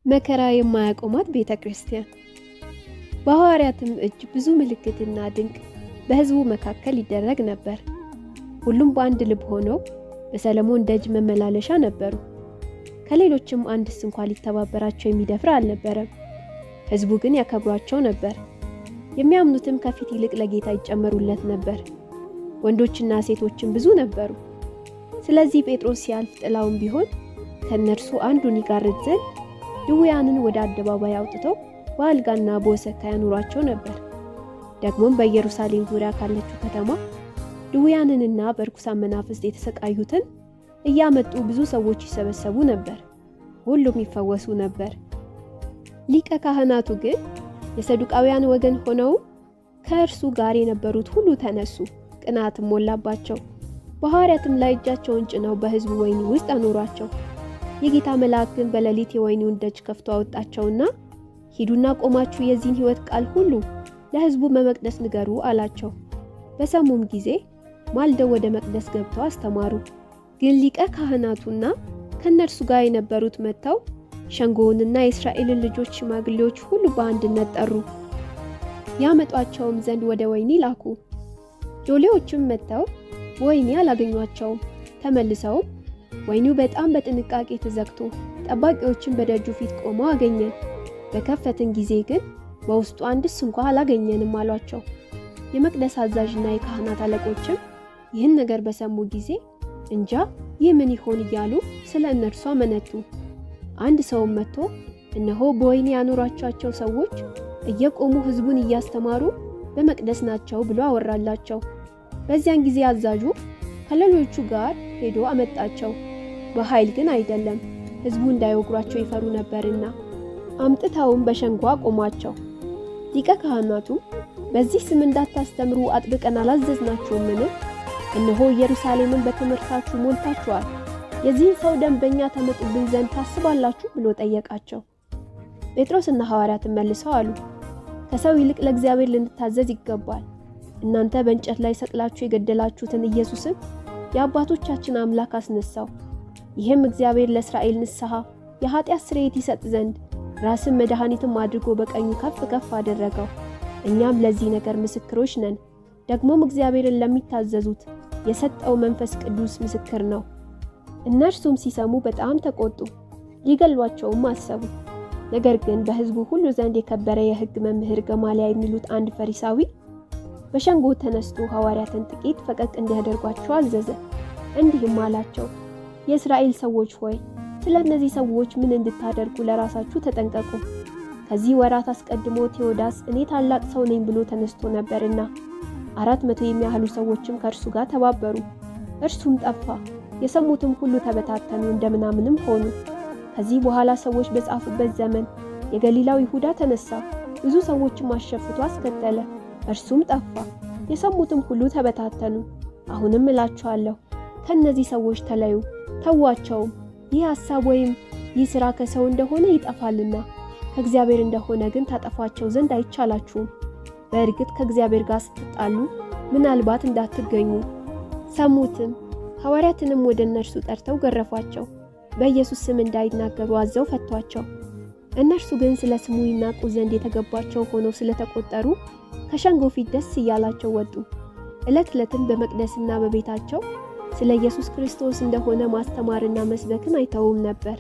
መከራ የማያቆማት ቤተ ክርስቲያን። በሐዋርያትም እጅ ብዙ ምልክትና ድንቅ በሕዝቡ መካከል ይደረግ ነበር። ሁሉም በአንድ ልብ ሆነው በሰለሞን ደጅ መመላለሻ ነበሩ። ከሌሎችም አንድስ እንኳ ሊተባበራቸው የሚደፍር አልነበረም። ሕዝቡ ግን ያከብሯቸው ነበር። የሚያምኑትም ከፊት ይልቅ ለጌታ ይጨመሩለት ነበር። ወንዶችና ሴቶችም ብዙ ነበሩ። ስለዚህ ጴጥሮስ ሲያልፍ ጥላውም ቢሆን ከእነርሱ አንዱን ይጋርድ ዘንድ ድውያንን ወደ አደባባይ አውጥተው በአልጋና በወሰካ ያኖሯቸው ነበር። ደግሞም በኢየሩሳሌም ዙሪያ ካለችው ከተማ ድውያንንና በርኩሳን መናፍስት የተሰቃዩትን እያመጡ ብዙ ሰዎች ይሰበሰቡ ነበር። ሁሉም ይፈወሱ ነበር። ሊቀ ካህናቱ ግን የሰዱቃውያን ወገን ሆነው ከእርሱ ጋር የነበሩት ሁሉ ተነሱ፣ ቅናትም ሞላባቸው። በሐዋርያትም ላይ እጃቸውን ጭነው በሕዝቡ ወህኒ ውስጥ አኖሯቸው። የጌታ መልአክ ግን በሌሊት የወህኒውን ደጅ ከፍቶ አወጣቸውና ሂዱና ቆማችሁ የዚህን ሕይወት ቃል ሁሉ ለሕዝቡ በመቅደስ ንገሩ አላቸው። በሰሙም ጊዜ ማልደው ወደ መቅደስ ገብተው አስተማሩ። ግን ሊቀ ካህናቱና ከእነርሱ ጋር የነበሩት መጥተው ሸንጎውንና የእስራኤልን ልጆች ሽማግሌዎች ሁሉ በአንድነት ጠሩ። ያመጧቸውም ዘንድ ወደ ወህኒ ላኩ። ሎሌዎችም መጥተው በወህኒ አላገኟቸውም። ተመልሰውም ወህኒው በጣም በጥንቃቄ ተዘግቶ ጠባቂዎችን በደጁ ፊት ቆመው አገኘን፣ በከፈትን ጊዜ ግን በውስጡ አንድስ እንኳ አላገኘንም አሏቸው። የመቅደስ አዛዥና የካህናት አለቆችም ይህን ነገር በሰሙ ጊዜ እንጃ ይህ ምን ይሆን እያሉ ስለ እነርሱ አመነቱ። አንድ ሰውም መጥቶ እነሆ በወህኒ ያኖራችኋቸው ሰዎች እየቆሙ ሕዝቡን እያስተማሩ በመቅደስ ናቸው ብሎ አወራላቸው። በዚያን ጊዜ አዛዡ ከሌሎቹ ጋር ሄዶ አመጣቸው። በኃይል ግን አይደለም፣ ሕዝቡ እንዳይወግሯቸው ይፈሩ ነበርና። አምጥተውም በሸንጎ አቆሟቸው። ሊቀ ካህናቱ በዚህ ስም እንዳታስተምሩ አጥብቀን አላዘዝናችሁምን? እነሆ ኢየሩሳሌምን በትምህርታችሁ ሞልታችኋል። የዚህን ሰው ደም በእኛ ታመጡብን ዘንድ ታስባላችሁ ብሎ ጠየቃቸው። ጴጥሮስና ሐዋርያትን መልሰው አሉ፣ ከሰው ይልቅ ለእግዚአብሔር ልንታዘዝ ይገባል። እናንተ በእንጨት ላይ ሰቅላችሁ የገደላችሁትን ኢየሱስን የአባቶቻችን አምላክ አስነሳው። ይህም እግዚአብሔር ለእስራኤል ንስሐ የኃጢአት ስርየት ይሰጥ ዘንድ ራስን መድኃኒትም አድርጎ በቀኙ ከፍ ከፍ አደረገው። እኛም ለዚህ ነገር ምስክሮች ነን። ደግሞም እግዚአብሔርን ለሚታዘዙት የሰጠው መንፈስ ቅዱስ ምስክር ነው። እነርሱም ሲሰሙ በጣም ተቆጡ፣ ሊገሏቸውም አሰቡ። ነገር ግን በሕዝቡ ሁሉ ዘንድ የከበረ የሕግ መምህር ገማልያ የሚሉት አንድ ፈሪሳዊ በሸንጎ ተነስቶ ሐዋርያትን ጥቂት ፈቀቅ እንዲያደርጓቸው አዘዘ። እንዲህም አላቸው፣ የእስራኤል ሰዎች ሆይ፣ ስለ እነዚህ ሰዎች ምን እንድታደርጉ ለራሳችሁ ተጠንቀቁ። ከዚህ ወራት አስቀድሞ ቴዎዳስ እኔ ታላቅ ሰው ነኝ ብሎ ተነስቶ ነበርና 400 የሚያህሉ ሰዎችም ከእርሱ ጋር ተባበሩ። እርሱም ጠፋ፣ የሰሙትም ሁሉ ተበታተኑ፣ እንደምናምንም ሆኑ። ከዚህ በኋላ ሰዎች በጻፉበት ዘመን የገሊላው ይሁዳ ተነሳ፣ ብዙ ሰዎችም አሸፍቶ አስከተለ። እርሱም ጠፋ፣ የሰሙትም ሁሉ ተበታተኑ። አሁንም እላችኋለሁ ከእነዚህ ሰዎች ተለዩ፣ ተዋቸውም። ይህ ሐሳብ ወይም ይህ ሥራ ከሰው እንደሆነ ይጠፋልና ከእግዚአብሔር እንደሆነ ግን ታጠፏቸው ዘንድ አይቻላችሁም። በእርግጥ ከእግዚአብሔር ጋር ስትጣሉ ምናልባት እንዳትገኙ። ሰሙትም። ሐዋርያትንም ወደ እነርሱ ጠርተው ገረፏቸው። በኢየሱስ ስም እንዳይናገሩ አዘው ፈቷቸው። እነርሱ ግን ስለ ስሙ ይናቁ ዘንድ የተገባቸው ሆነው ስለተቆጠሩ ከሸንጎ ፊት ደስ እያላቸው ወጡ። ዕለት ዕለትም በመቅደስና በቤታቸው ስለ ኢየሱስ ክርስቶስ እንደሆነ ማስተማርና መስበክን አይተውም ነበር።